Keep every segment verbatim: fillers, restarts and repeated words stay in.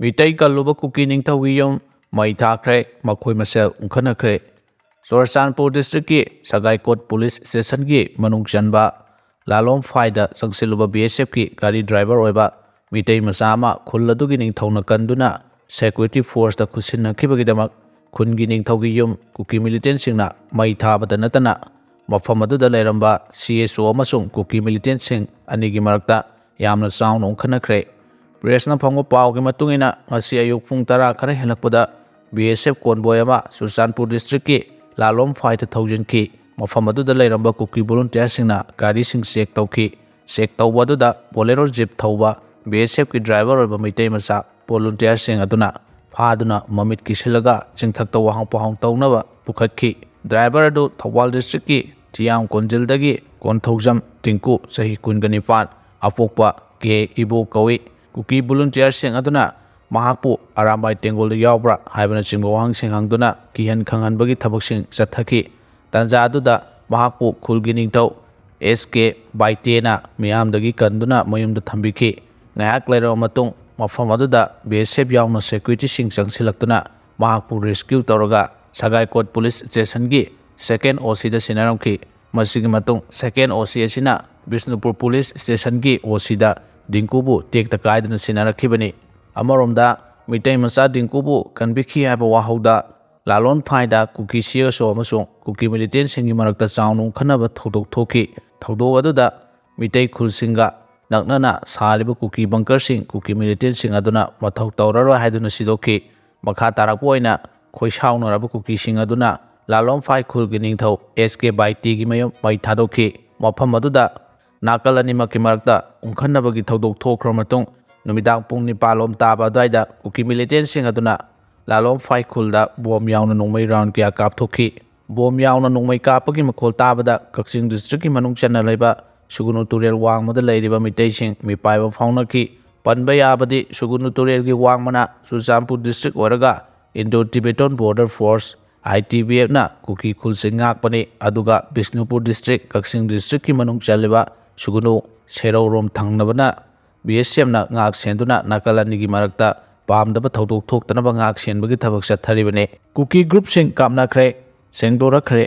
ꯃꯤꯇꯩ ꯀꯜꯂꯨꯕ ꯀꯨꯀꯤ ꯅꯤꯡꯊꯧꯒꯤ ꯌꯨꯝ ꯃꯩ ꯊꯥꯈ꯭ꯔꯦ, ꯃꯈꯣꯏ ꯃꯁꯦꯜ ꯎꯪꯈꯠꯅꯈ꯭ꯔꯦ꯫ ꯆꯨꯔꯆꯥꯟꯄꯨꯔ ꯗꯤꯁꯇ꯭ꯔꯤꯛꯀꯤ ꯁꯒꯥꯏꯀꯣꯠ ꯄꯨꯂꯤꯁ ꯁ꯭ꯇꯦꯁꯟꯒꯤ ꯃꯅꯨꯡ ꯆꯟꯕ ꯂꯥꯂꯣꯡꯐꯥꯏꯗ ꯆꯪꯁꯤꯜꯂꯨꯕ ꯕꯤ ꯑꯦꯁ ꯑꯦꯐꯀꯤ ꯒꯥꯔꯤ ꯗ꯭ꯔꯥꯏꯚꯔ ꯑꯣꯏꯕ ꯃꯤꯇꯩ ꯃꯆꯥ ꯑꯃ ꯈꯨꯜ ꯑꯗꯨꯒꯤ ꯅꯤꯡꯊꯧꯅ ꯀꯟꯗꯨꯅ ꯁꯦꯀ꯭ꯌꯨꯔꯤꯇꯤ ꯐꯣꯔꯁꯇ ꯈꯨꯠꯁꯤꯟꯅꯈꯤꯕꯒꯤꯗꯃꯛ ꯈꯨꯟꯒꯤ ꯅꯤꯡꯊꯧꯒꯤ ꯌꯨꯝ ꯀꯨꯀꯤ ꯃꯤꯂꯤꯇꯦꯟꯁꯤꯡꯅ ꯃꯩ ꯊꯥꯕꯗ ꯅꯠꯇꯅ ꯃꯐꯝ ꯑꯗꯨꯗ ꯂꯩꯔꯝꯕ ꯁꯤ ꯑꯦꯁ ꯑꯣ ꯑꯃꯁꯨꯡ ꯀꯨꯀꯤ ꯃꯤꯂꯤꯇꯦꯟꯁꯤꯡ ꯑꯅꯤꯒꯤ ꯃꯔꯛꯇ ꯌꯥꯝꯅ ꯆꯥꯎꯅ ꯎꯪꯈꯠꯅꯈ꯭ꯔꯦ꯫ ꯄ꯭ꯔꯦꯁꯅ ꯐꯪꯕ ꯄꯥꯎꯒꯤ ꯃꯇꯨꯡ ꯏꯟꯅ, ꯉꯁꯤ ꯑꯌꯨꯛ ꯄꯨꯡ ꯇꯔꯥ ꯈꯔ ꯍꯦꯜꯂꯛꯄꯗ ꯕꯤ ꯑꯦꯁ ꯑꯦꯐ ꯀꯣꯟꯕꯣꯏ ꯑꯃ ꯆꯨꯔꯆꯥꯟꯄꯨꯔ ꯗꯤꯁꯇ꯭ꯔꯤꯛꯀꯤ ꯂꯥꯂꯣꯡꯐꯥꯏꯗ ꯊꯧꯖꯤꯟꯈꯤ꯫ ꯃꯐꯝ ꯑꯗꯨꯗ ꯂꯩꯔꯝꯕ ꯀꯨꯀꯤ ꯚꯣꯂꯨꯟꯇꯤꯌꯔꯁꯤꯡꯅ ꯒꯥꯔꯤꯁꯤꯡ ꯆꯦꯛ ꯇꯧꯈꯤ꯫ ꯆꯦꯛ ꯇꯧꯕ ꯑꯗꯨꯗ ꯕꯣꯂꯦꯔꯣ ꯖꯤꯞ ꯊꯧꯕ ꯕꯤ ꯑꯦꯁ ꯑꯦꯐꯀꯤ ꯗ꯭ꯔꯥꯏꯚꯔ ꯑꯣꯏꯕ ꯃꯩꯇꯩ ꯃꯆꯥ ꯚꯣꯂꯨꯟꯇꯤꯌꯔꯁꯤꯡ ꯑꯗꯨꯅ ꯐꯥꯗꯨꯅ ꯃꯃꯤꯠ ꯀꯤꯁꯤꯜꯂꯒ ꯆꯤꯡꯊꯛꯇ ꯋꯥꯍꯪ ꯄꯥꯎꯍꯪ ꯇꯧꯅꯕ ꯄꯨꯈꯠꯈꯤ꯫ ꯗ꯭ꯔꯥꯏꯚꯔ ꯑꯗꯨ ꯊꯧꯕꯥꯜ ꯗꯤꯁꯇ꯭ꯔꯤꯛꯀꯤ ꯊꯤꯌꯥꯝ ꯀꯣꯟꯖꯤꯜꯗꯒꯤ ꯀꯣꯟꯊꯧꯖꯝ ꯇꯤꯡꯀꯨ, ꯆꯍꯤ ꯀꯨꯟꯒ ꯅꯤꯄꯥꯟ, ꯑꯄꯣꯛꯄ ꯀꯦ ꯏꯕꯣ ꯀꯧꯏ꯫ ꯀꯨꯀꯤ ꯚꯣꯂꯨꯟꯇꯤꯌꯔꯁꯤꯡ ꯑꯗꯨꯅ ꯃꯍꯥꯛꯄꯨ ꯑꯔꯥꯝꯕꯥꯏ ꯇꯦꯡꯒꯣꯜꯗ ꯌꯥꯎꯕ꯭ꯔꯥ ꯍꯥꯏꯕꯅꯆꯤꯡꯕ ꯋꯥꯍꯪꯁꯤꯡ ꯍꯪꯗꯨꯅ ꯀꯤꯍꯟ ꯈꯪꯍꯟꯕꯒꯤ ꯊꯕꯛꯁꯤꯡ ꯆꯠꯊꯈꯤ꯫ ꯇꯥꯟꯖꯥ ꯑꯗꯨꯗ ꯃꯍꯥꯛꯄꯨ ꯈꯨꯜꯒꯤ ꯅꯤꯡꯊꯧ ꯑꯦꯁ ꯀꯦ ꯕꯥꯏꯇꯦꯅ ꯃꯤꯌꯥꯝꯗꯒꯤ ꯀꯟꯗꯨꯅ ꯃꯌꯨꯝꯗ ꯊꯝꯕꯤꯈꯤ꯫ ꯉꯥꯏꯍꯥꯛ ꯂꯩꯔꯕ ꯃꯇꯨꯡ, ꯃꯐꯝ ꯑꯗꯨꯗ ꯕꯤ ꯑꯦꯁ ꯑꯦꯐ ꯌꯥꯎꯅ ꯁꯦꯀ꯭ꯌꯨꯔꯤꯇꯤꯁꯤꯡ ꯆꯪꯁꯤꯜꯂꯛꯇꯨꯅ ꯃꯍꯥꯛꯄꯨ ꯔꯦꯁꯀ꯭ꯌꯨ ꯇꯧꯔꯒ ꯁꯒꯥꯏꯀꯣꯠ ꯄꯨꯂꯤꯁ ꯁ꯭ꯇꯦꯁꯟꯒꯤ ꯁꯦꯀꯦꯟ ꯑꯣ ꯁꯤꯗ ꯁꯤꯟꯅꯔꯝꯈꯤ꯫ ꯃꯁꯤꯒꯤ ꯃꯇꯨꯡ ꯁꯦꯀꯦꯟ ꯑꯣ ꯁꯤ ꯑꯁꯤꯅ ꯕꯤꯁꯅꯨꯄꯨꯔ ꯄꯨꯂꯤꯁ ꯁ꯭ꯇꯦꯁꯟꯒꯤ ꯑꯣ ꯁꯤꯗ ꯗꯤꯡꯀꯨꯕꯨ ꯇꯦꯛꯇ ꯀꯥꯏꯗꯅ ꯁꯤꯟꯅꯔꯛꯈꯤꯕꯅꯤ꯫ ꯑꯃꯔꯣꯝꯗ, ꯃꯤꯇꯩ ꯃꯆꯥ ꯗꯤꯡꯀꯨꯕꯨ ꯀꯟꯕꯤꯈꯤ ꯍꯥꯏꯕ ꯋꯥꯍꯧꯗ ꯂꯥꯂꯣꯟꯐꯥꯏꯗ ꯀꯨꯀꯤ ꯁꯤ ꯑꯦꯁ ꯑꯣ ꯑꯃꯁꯨꯡ ꯀꯨꯀꯤ ꯃꯤꯂꯤꯇꯦꯟꯁꯤꯡꯒꯤ ꯃꯔꯛꯇ ꯆꯥꯎꯅ ꯎꯪꯈꯠꯅꯕ ꯊꯧꯗꯣꯛ ꯊꯣꯛꯈꯤ꯫ ꯊꯧꯗꯣꯛ ꯑꯗꯨꯗ ꯃꯤꯇꯩ ꯈꯨꯜꯁꯤꯡꯒ ꯅꯛꯅꯅ ꯁꯥꯔꯤꯕ ꯀꯨꯀꯤ ꯕꯪꯀꯔꯁꯤꯡ ꯀꯨꯀꯤ ꯃꯤꯂꯤꯇꯦꯟꯁꯤꯡ ꯑꯗꯨꯅ ꯃꯊꯧ ꯇꯧꯔꯔꯣꯏ ꯍꯥꯏꯗꯨꯅ ꯁꯤꯗꯣꯛꯈꯤ꯫ ꯃꯈꯥ ꯇꯥꯔꯛꯄ ꯑꯣꯏꯅ ꯈꯣꯏꯁꯥꯎꯅꯔꯕ ꯀꯨꯀꯤꯁꯤꯡ ꯑꯗꯨꯅ ꯂꯥꯂꯣꯡꯐꯥꯏ ꯈꯨꯜꯒꯤ ꯅꯤꯡꯊꯧ ꯑꯦꯁ ꯀꯦ ꯕꯥꯏꯇꯤꯒꯤ ꯃꯌꯨꯝ ꯃꯩ ꯊꯥꯗꯣꯛꯈꯤ꯫ ꯃꯐꯝ ꯑꯗꯨꯗ ꯅꯥꯀꯜ ꯑꯅꯤꯃꯛꯀꯤ ꯃꯔꯛꯇ ꯎꯪꯈꯠꯅꯕꯒꯤ ꯊꯧꯗꯣꯛ ꯊꯣꯛꯈ꯭ꯔꯕ ꯃꯇꯨꯡ, ꯅꯨꯃꯤꯗꯥꯡ ꯄꯨꯡ ꯅꯤꯄꯥꯟ ꯂꯣꯝ ꯇꯥꯕ ꯑꯗꯨꯋꯥꯏꯗ ꯀꯨꯀꯤ ꯃꯤꯂꯤꯇꯦꯟꯁꯤꯡ ꯑꯗꯨꯅ ꯂꯥꯂꯣꯡꯐꯥꯏ ꯈꯨꯜꯗ ꯕꯣꯝ ꯌꯥꯎꯅ ꯅꯣꯡꯃꯩ ꯔꯥꯎꯟ ꯀꯌꯥ ꯀꯥꯞꯊꯣꯛꯈꯤ꯫ ꯕꯣꯝ ꯌꯥꯎꯅ ꯅꯣꯡꯃꯩ ꯀꯥꯞꯄꯒꯤ ꯃꯈꯣꯜ ꯇꯥꯕꯗ ꯀꯛꯆꯤꯡ ꯗꯤꯁꯇ꯭ꯔꯤꯛꯀꯤ ꯃꯅꯨꯡ ꯆꯟꯅ ꯂꯩꯕ ꯁꯨꯒꯨꯅꯨ ꯇꯨꯔꯦꯜ ꯋꯥꯡꯃꯗ ꯂꯩꯔꯤꯕ ꯃꯤꯇꯩꯁꯤꯡ ꯃꯤꯄꯥꯏꯕ ꯐꯥꯎꯅꯈꯤ꯫ ꯄꯟꯕ ꯌꯥꯕꯗꯤ, ꯁꯨꯒꯨꯅꯨ ꯇꯨꯔꯦꯜꯒꯤ ꯋꯥꯡꯃꯅ ꯆꯨꯔꯆꯥꯟꯄꯨꯔ ꯗꯤꯁꯇ꯭ꯔꯤꯛ ꯑꯣꯏꯔꯒ Indo Tibetan Border Force, ꯑꯥꯏ ꯇꯤ ꯕꯤ ꯑꯦꯐꯅ ꯀꯨꯀꯤ ꯈꯨꯜꯁꯤꯡ ꯉꯥꯛꯄꯅꯤ꯫ ꯑꯗꯨꯒ ꯕꯤꯁꯅꯨꯄꯨꯔ ꯗꯤꯁꯇ꯭ꯔꯤꯛ, ꯀꯛꯆꯤꯡ ꯗꯤꯁꯇ꯭ꯔꯤꯛꯀꯤ ꯃꯅꯨꯡ ꯆꯜꯂꯤꯕ ꯁꯨꯒꯨꯅꯨ ꯁꯦꯔꯧꯔꯣꯝ ꯊꯪꯅꯕꯅ ꯕꯤ ꯑꯦꯁ ꯑꯦꯐꯅ ꯉꯥꯛ ꯁꯦꯟꯗꯨꯅ ꯅꯥꯀꯜ ꯑꯅꯤꯒꯤ ꯃꯔꯛꯇ ꯄꯥꯝꯗꯕ ꯊꯧꯗꯣꯛ ꯊꯣꯛꯇꯅꯕ ꯉꯥꯛ ꯁꯦꯟꯕꯒꯤ ꯊꯕꯛ ꯆꯠꯊꯔꯤꯕꯅꯤ꯫ ꯀꯨꯀꯤ ꯒ꯭ꯔꯨꯞꯁꯤꯡ ꯀꯥꯞꯅꯈ꯭ꯔꯦ, ꯁꯦꯡꯗꯣꯔꯛꯈ꯭ꯔꯦ꯫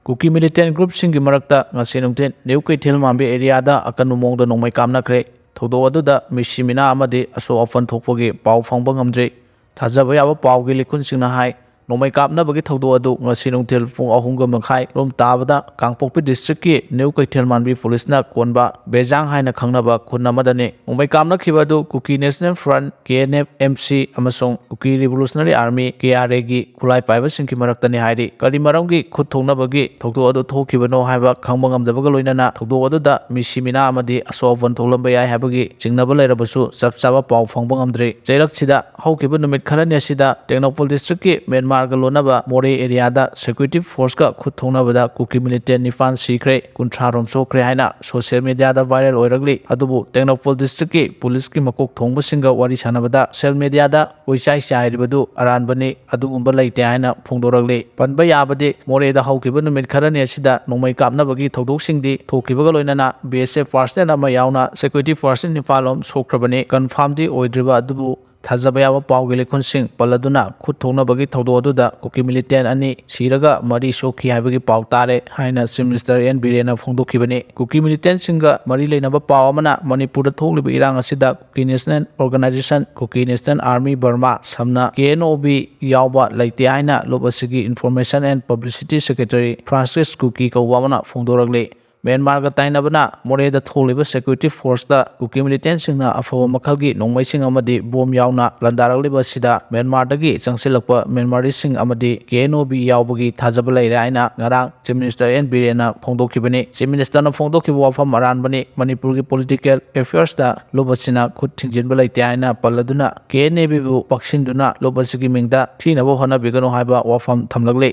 ꯀꯨꯀꯤ ꯃꯤꯂꯤꯇꯦꯟ ꯒ꯭ꯔꯨꯞꯁꯤꯡꯒꯤ ꯃꯔꯛꯇ ꯉꯁꯤ ꯅꯨꯡꯊꯤꯜ ꯅ꯭ꯌꯨ ꯀꯩꯊꯦꯜ ꯃꯥꯟꯕꯤ ꯑꯦꯔꯤꯌꯥꯗ ꯑꯀꯟꯕ ꯃꯑꯣꯡꯗ ꯅꯣꯡꯃꯩ ꯀꯥꯞꯅꯈ꯭ꯔꯦ꯫ ꯊꯧꯗꯣꯛ ꯑꯗꯨꯗ ꯃꯤꯁꯤ ꯃꯤꯅꯥ ꯑꯃꯗꯤ ꯑꯁꯣꯛ ꯑꯄꯟ ꯊꯣꯛꯄꯒꯤ ꯄꯥꯎ ꯐꯪꯕ ꯉꯝꯗ꯭ꯔꯤ꯫ ꯊꯥꯖꯕ ꯌꯥꯕ ꯄꯥꯎꯒꯤ ꯂꯤꯈꯨꯟꯁꯤꯡꯅ ꯍꯥꯏ, ꯅꯣꯡꯃꯩ ꯀꯥꯞꯅꯕꯒꯤ ꯊꯧꯗꯣꯛ ꯑꯗꯨ ꯉꯁꯤ ꯅꯨꯡꯊꯤꯜ ꯄꯨꯡ ꯑꯍꯨꯝꯒ ꯃꯈꯥꯏ ꯔꯣꯝ ꯇꯥꯕꯗ ꯀꯥꯡꯄꯣꯛꯄꯤ ꯗꯤꯁꯇ꯭ꯔꯤꯛꯀꯤ ꯅ꯭ꯌꯨ ꯀꯩꯊꯦꯜ ꯃꯥꯟꯕꯤ ꯄꯨꯂꯤꯁꯅ ꯀꯣꯟꯕ ꯕꯦꯖꯥꯡ ꯍꯥꯏꯅ ꯈꯪꯅꯕ ꯈꯨꯟ ꯑꯃꯗꯅꯤ꯫ ꯅꯣꯡꯃꯩ ꯀꯥꯞꯅꯈꯤꯕ ꯑꯗꯨ Kuki national front, K N F M C, ꯑꯃꯁꯨꯡ Kuki revolutionary army, K R ꯑꯦꯒꯤ ꯈꯨꯠꯂꯥꯏ ꯄꯥꯏꯕꯁꯤꯡꯒꯤ ꯃꯔꯛꯇꯅꯤ ꯍꯥꯏꯔꯤ꯫ ꯀꯔꯤ ꯃꯔꯝꯒꯤ ꯈꯨꯠ ꯊꯣꯛꯅꯕꯒꯤ ꯊꯧꯗꯣꯛ ꯑꯗꯨ ꯊꯣꯛꯈꯤꯕꯅꯣ ꯍꯥꯏꯕ ꯈꯪꯕ ꯉꯝꯗꯕꯒ ꯂꯣꯏꯅꯅ ꯊꯧꯗꯣꯛ ꯑꯗꯨꯗ ꯃꯤꯁꯤ ꯃꯤꯅꯥ ꯑꯃꯗꯤ ꯑꯁꯣꯛ ꯑꯄꯟ ꯊꯣꯛꯂꯝꯕ ꯌꯥꯏ ꯍꯥꯏꯕꯒꯤ ꯆꯤꯡꯅꯕ ꯂꯩꯔꯕꯁꯨ ꯆꯞ ꯆꯥꯕ ꯄꯥꯎ ꯐꯪꯕ ꯉꯝꯗ꯭ꯔꯤ꯫ ꯆꯩꯔꯛꯁꯤꯗ ꯍꯧꯈꯤꯕ ꯅꯨꯃꯤꯠ ꯈꯔꯅꯤ ꯑꯁꯤꯗ ꯇꯦꯡꯅꯧꯄꯜ ꯗꯤꯁꯇ꯭ꯔꯤꯛꯀꯤ ꯃ꯭ꯌꯥꯟꯃꯥꯔꯒ ꯂꯣꯟꯅꯕ ꯃꯣꯔꯦ ꯑꯦꯔꯤꯌꯥꯗ ꯁꯦꯀ꯭ꯌꯨꯔꯤꯇꯤ ꯐꯣꯔꯁꯀ ꯈꯨꯠ ꯊꯣꯛꯅꯕꯗ ꯀꯨꯀꯤ ꯃꯤꯂꯤꯇꯦꯟ ꯅꯤꯄꯥꯟ ꯁꯤꯈ꯭ꯔꯦ, ꯀꯨꯟꯊ꯭ꯔꯥ ꯔꯣꯝ ꯁꯣꯛꯈ꯭ꯔꯦ ꯍꯥꯏꯅ ꯁꯣꯁꯤꯌꯦꯜ ꯃꯤꯗꯤꯌꯥꯗ ꯚꯥꯏꯔꯦꯜ ꯑꯣꯏꯔꯛꯂꯤ꯫ ꯑꯗꯨꯕꯨ ꯇꯦꯡꯅꯧꯄꯜ ꯗꯤꯁꯇ꯭ꯔꯤꯛꯀꯤ ꯄꯨꯂꯤꯁꯀꯤ ꯃꯀꯣꯛ ꯊꯣꯡꯕꯁꯤꯡꯒ ꯋꯥꯔꯤ ꯁꯥꯟꯅꯕꯗ ꯁꯣꯁꯤꯌꯦꯜ ꯃꯤꯗꯤꯌꯥꯗ ꯀꯣꯏꯆꯥꯏ ꯆꯥꯏꯔꯤꯕꯗꯨ ꯑꯔꯥꯟꯕꯅꯤ, ꯑꯗꯨꯒꯨꯝꯕ ꯂꯩꯇꯦ ꯍꯥꯏꯅ ꯐꯣꯡꯗꯣꯔꯛꯂꯤ꯫ ꯄꯟꯕ ꯌꯥꯕꯗꯤ ꯃꯣꯔꯦꯗ ꯍꯧꯈꯤꯕ ꯅꯨꯃꯤꯠ ꯈꯔꯅꯤ ꯑꯁꯤꯗ ꯅꯣꯡꯃꯩ ꯀꯥꯞꯅꯕꯒꯤ ꯊꯧꯗꯣꯛꯁꯤꯡꯗꯤ ꯊꯣꯛꯈꯤꯕꯒ ꯂꯣꯏꯅꯅ ꯕꯤ ꯑꯦꯁ ꯑꯦꯐ ꯄꯥꯔꯁꯅꯦꯜ ꯑꯃ ꯌꯥꯎꯅ ꯁꯦꯀ꯭ꯌꯨꯔꯤꯇꯤ ꯐꯣꯔꯁ ꯅꯤꯄꯥꯜ ꯂꯣꯝ ꯁꯣꯛꯈ꯭ꯔꯕꯅꯤ꯫ ꯀꯟꯐꯥꯝꯗꯤ ꯑꯣꯏꯗ꯭ꯔꯤꯕ ꯑꯗꯨꯕꯨ ꯊꯥꯖꯕ ꯌꯥꯕ ꯄꯥꯎꯒꯤ ꯂꯤꯈꯨꯟꯁꯤꯡ ꯄꯜꯂꯗꯨꯅ ꯈꯨꯠ ꯊꯣꯛꯅꯕꯒꯤ ꯊꯧꯗꯣꯛ ꯑꯗꯨꯗ ꯀꯨꯀꯤ ꯃꯤꯂꯤꯇꯦꯟ ꯑꯅꯤ ꯁꯤꯔꯒ ꯃꯔꯤ ꯁꯣꯛꯈꯤ ꯍꯥꯏꯕꯒꯤ ꯄꯥꯎ ꯇꯥꯔꯦ ꯍꯥꯏꯅ ꯆꯤꯐ ꯃꯤꯅꯤꯁꯇꯔ ꯑꯦꯟ ꯕꯤꯔꯦꯟꯅ ꯐꯣꯡꯗꯣꯛꯈꯤꯕꯅꯤ꯫ ꯀꯨꯀꯤ ꯃꯤꯂꯤꯇꯦꯟꯁꯤꯡꯒ ꯃꯔꯤ ꯂꯩꯅꯕ ꯄꯥꯎ ꯑꯃꯅ ꯃꯅꯤꯄꯨꯔꯗ ꯊꯣꯛꯂꯤꯕ ꯏꯔꯥꯡ ꯑꯁꯤꯗ ꯀꯨꯀꯤ ꯅꯦꯁꯅꯦꯜ ꯑꯣꯔꯒꯅꯥꯏꯖꯦꯁꯟ, ꯀꯨꯀꯤ ꯅꯦꯁꯅꯦꯜ ꯑꯥꯔꯃꯤ ꯕꯔꯃꯥ, ꯁꯝꯅ ꯀꯦ ꯑꯦꯟ ꯑꯣ ꯕꯤ ꯌꯥꯎꯕ ꯂꯩꯇꯦ ꯍꯥꯏꯅ ꯂꯨꯞ ꯑꯁꯤꯒꯤ information and publicity secretary Francis Kuki ꯀꯧꯕ ꯑꯃꯅ ꯐꯣꯡꯗꯣꯔꯛꯂꯤ꯫ ꯃ꯭ꯌꯥꯟꯃꯥꯔꯒ ꯇꯥꯏꯅꯕꯅ ꯃꯣꯔꯦꯗ ꯊꯣꯛꯂꯤꯕ ꯁꯦꯀ꯭ꯌꯨꯔꯤꯇꯤ ꯐꯣꯔꯁꯇ ꯀꯨꯀꯤ ꯃꯤꯂꯤꯇꯦꯟꯁꯤꯡꯅ ꯑꯐꯕ ꯃꯈꯜꯒꯤ ꯅꯣꯡꯃꯩꯁꯤꯡ ꯑꯃꯗꯤ ꯕꯣꯝ ꯌꯥꯎꯅ ꯂꯥꯟꯗꯥꯔꯛꯂꯤꯕ ꯑꯁꯤꯗ ꯃ꯭ꯌꯥꯟꯃꯥꯔꯗꯒꯤ ꯆꯪꯁꯤꯜꯂꯛꯄ ꯃ꯭ꯌꯥꯟꯃꯥꯔꯤꯁꯤꯡ ꯑꯃꯗꯤ ꯀꯦ ꯑꯦꯟ ꯑꯣ ꯕꯤ ꯌꯥꯎꯕꯒꯤ ꯊꯥꯖꯕ ꯂꯩꯔꯦ ꯍꯥꯏꯅ ꯉꯔꯥꯡ ꯆꯤꯐ ꯃꯤꯅꯤꯁꯇꯔ ꯑꯦꯟ ꯕꯤꯔꯦꯟꯅ ꯐꯣꯡꯗꯣꯛꯈꯤꯕꯅꯤ꯫ ꯆꯤꯐ ꯃꯤꯅꯤꯁꯇꯔꯅ ꯐꯣꯡꯗꯣꯛꯈꯤꯕ ꯋꯥꯐꯝ ꯑꯔꯥꯟꯕꯅꯤ꯫ ꯃꯅꯤꯄꯨꯔꯒꯤ ꯄꯣꯂꯤꯇꯤꯀꯦꯜ ꯑꯦꯐꯤꯌꯔꯁꯇ ꯂꯨꯞ ꯑꯁꯤꯅ ꯈꯨꯠ ꯊꯤꯡꯖꯤꯟꯕ ꯂꯩꯇꯦ ꯍꯥꯏꯅ ꯄꯜꯂꯗꯨꯅ ꯀꯦ ꯑꯦꯟ ꯑꯦ ꯕꯤꯕꯨ ꯄꯛꯁꯤꯟꯗꯨꯅ ꯂꯨꯞ ꯑꯁꯤꯒꯤ ꯃꯤꯡꯗ ꯊꯤꯅꯕ ꯍꯣꯠꯅꯕꯤꯒꯅꯨ ꯍꯥꯏꯕ ꯋꯥꯐꯝ ꯊꯝꯂꯛꯂꯤ꯫